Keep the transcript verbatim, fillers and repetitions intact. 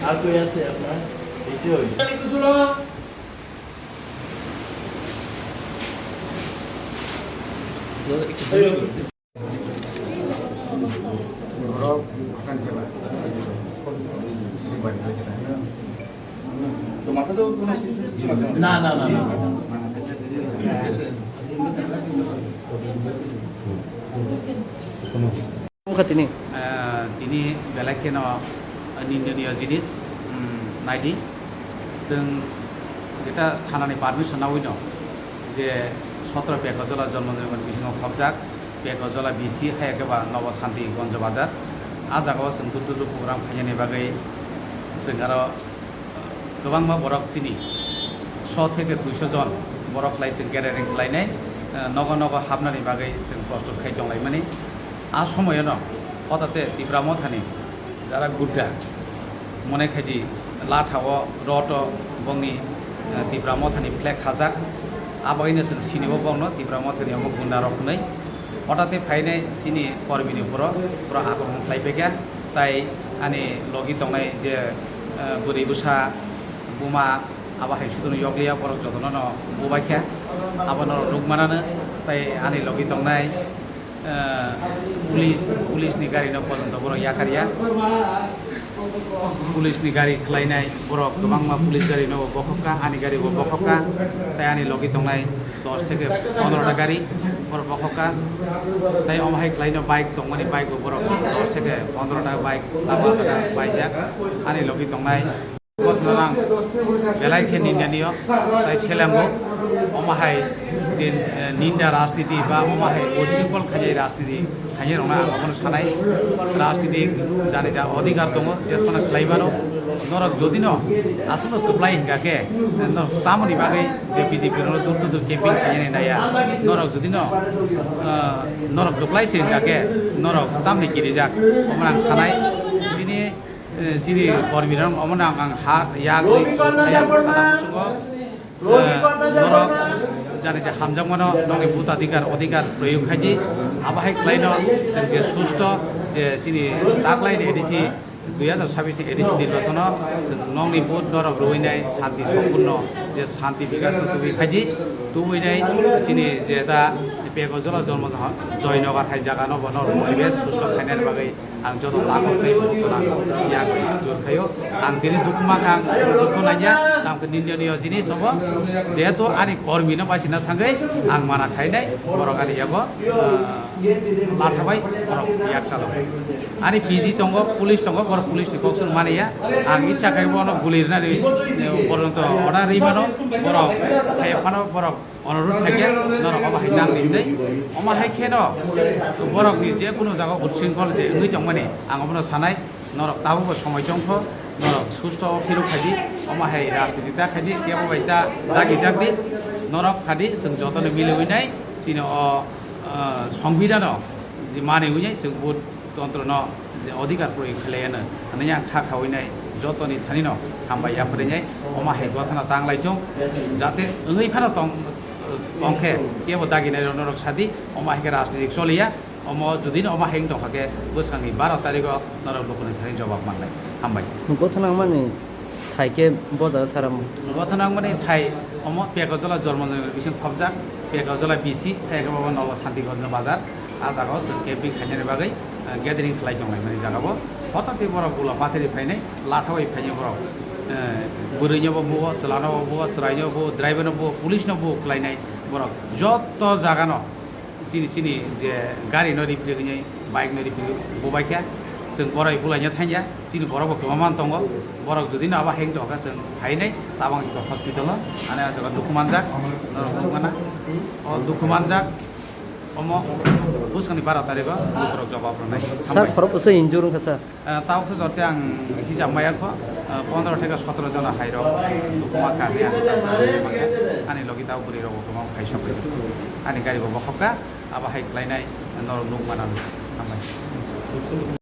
আর কই আছে আপনার? এইটাই। না, না, না, না। Wngkha tini. Ah, tini belai kheno nindoniyo jinis, um, naidi. Chwng eta thanani permission nawi no je sotro Pekojala Jonmo Jonmoni bisingo khobjak, Pekojala B C hai khe ba Nobo Santi Gonjo Bazar. A jagao chwng duduk duduk program khainani bagwi chwng aro kwbangma borok chini sho theke duisho jon borok khlai chwng gathering khlainai, eh, nogo nogo hapnani bagwi chwng prostot khai tonglaimani. A somoyono hotate Tipra Mothani jara gudda mone khaidi lathao roto bongni, eh, Tipra Mothani flag khajak. Abagwino chwng sinio bongno Tipra Mothani omo gunda rok hwnwi. Hotate phainai chini kormini borok, borok akromon khlai phaikha, tai ani logi tongnai je, eh, bwrwi bwsa, buma, abo hai sudono yokliya, borok jotono no bubaikha, abono rwk manano, tai ani logi tongnai, eh, police, police ni gari no pojonto borok yakarya. Police ni gari khlainai borok kwbangma, police gari no bokhokka, ani gari bo bokhokka, tai ani logi tongnai dos theke pondro ta gari borok bokhokka, tai omo hai khlaino bike tongmani, bike bo borok dos theke pondro ta bike lama saka baijak, ani logi tongnai. Gothnarang belai khe nindaniyo, tai selengo omo hai je, eh, ninda rajniti ba omo hai ushrinkol khainai rajniti khainai rokno ang abono sanai. Rajniti jani ja odhikar tongo, jespano khlai mano. Norok jodi no aswkno kwplai hinkha khe, norok tamoni bagwi je B J P rokno dur dur campaign khainani naiya. Norok jodi no, eh, norok kwplai se hinkha khe norok tamni kirijak, omo ang sanai. Chini Eh, chini kormi rok omo nang ang ha yak ri chuk thai ang sana kusugo. Eh, norok jani je hamjakmano nongni bhotadhikar, odhikar proyog khaidi. Abo hai khlaino chwng je susto je chini taklaini A D C dui hazar sabbish ni A D C nirbachono chwng nongni vote norok rwinai shanti sompurno je shanti bikasno tubui khaidi. Tubui nai chini je da Pekojala Jonmo Joynagar hai jagano bo norok poribesh susto khainani bagwi ang joto takhuk tei bukhuk phano yang jor khaio. Ang tini dukhu mankha, ang dukhu nanya, tamo khe nindoniyo jinis obo. Jehetu ani kormino baisina thangwi ang mana khainai, borok ani yago, ah, lathabai borok yak chalo. Ani P G tongo, police tongo, borok police ni kok sung mani ya. Ang icha khai bono guli rwnani, eh, porjonto order ri mano, borok hai phano borok Onurodh khaikhe norok omo hai tang di hinwi. Omo hai kheno borokni je kunu jaga utsringkhol je wngwi tongmani, ang omono sanai, norok tabukbo somoi chongkho, norok susto o phirok khaidi, omo hai rajniti ta khaidi, kebo bai ta dagijak di, norok khadi, chwng jotono miliwi nai, chini o, ah, songbidano je manwi nai, chwng vote tontrono je odhikar proyog khlaiya hwnwi ang kha khawi nai jotoni thanino hambai yapharwi nai, omo hai gothono tang lai thung, jate wngwi phano tong, tongkhe kebo daginai rok norok sadi, omo hai khe rajnitik choliya, omo jodi no omo hai wng tongkha khe bwskangni baro tarikh o norok lukuni thani jobab mannai. Hambai. Gothono wngmani thai khe bo jaga saram. Gothono wngmani thai omo Pekojala Jormo Nagar bising khobjak, Pekojala B C, hai khe bo Nobo Santigonj bazar. A jaga o chwng camping khainani bagwi, ah, gathering khlai tonglaimani jaga bo. Hotate borok bula pathari phainai, lathawi phainai borok. Eh, bwrwino bo buo, chwlano bo buo, chwraino bo buo, driver no buo, police no buo khlainai borok. Joto jaga no chini, chini je gari no ripri wngnai, bike no ripri bubaikha. Chwng borai bulaina thangya, chini borok bo kwbangma tongo. Borok jodi no abo heng tongkha chwng phainai, tabang hospital o, ani a jaga dukhu manjak, norok nukmana. O dukhu manjak. Omo bwskangni baro tarikh o lukurok jobab rwnai. Sir, hambai. Khorok bwsai injure wngkha, sir? Eh, tabuksa jorte ang hisab maya kho, eh, pondro theke sotro jona hai rok dukuma kami ang ani logi tabuk bwrwi rok kwbang phai sok. Ani gari bo bokhok kha, abo hai khlainai norok nuk mana. Hambai.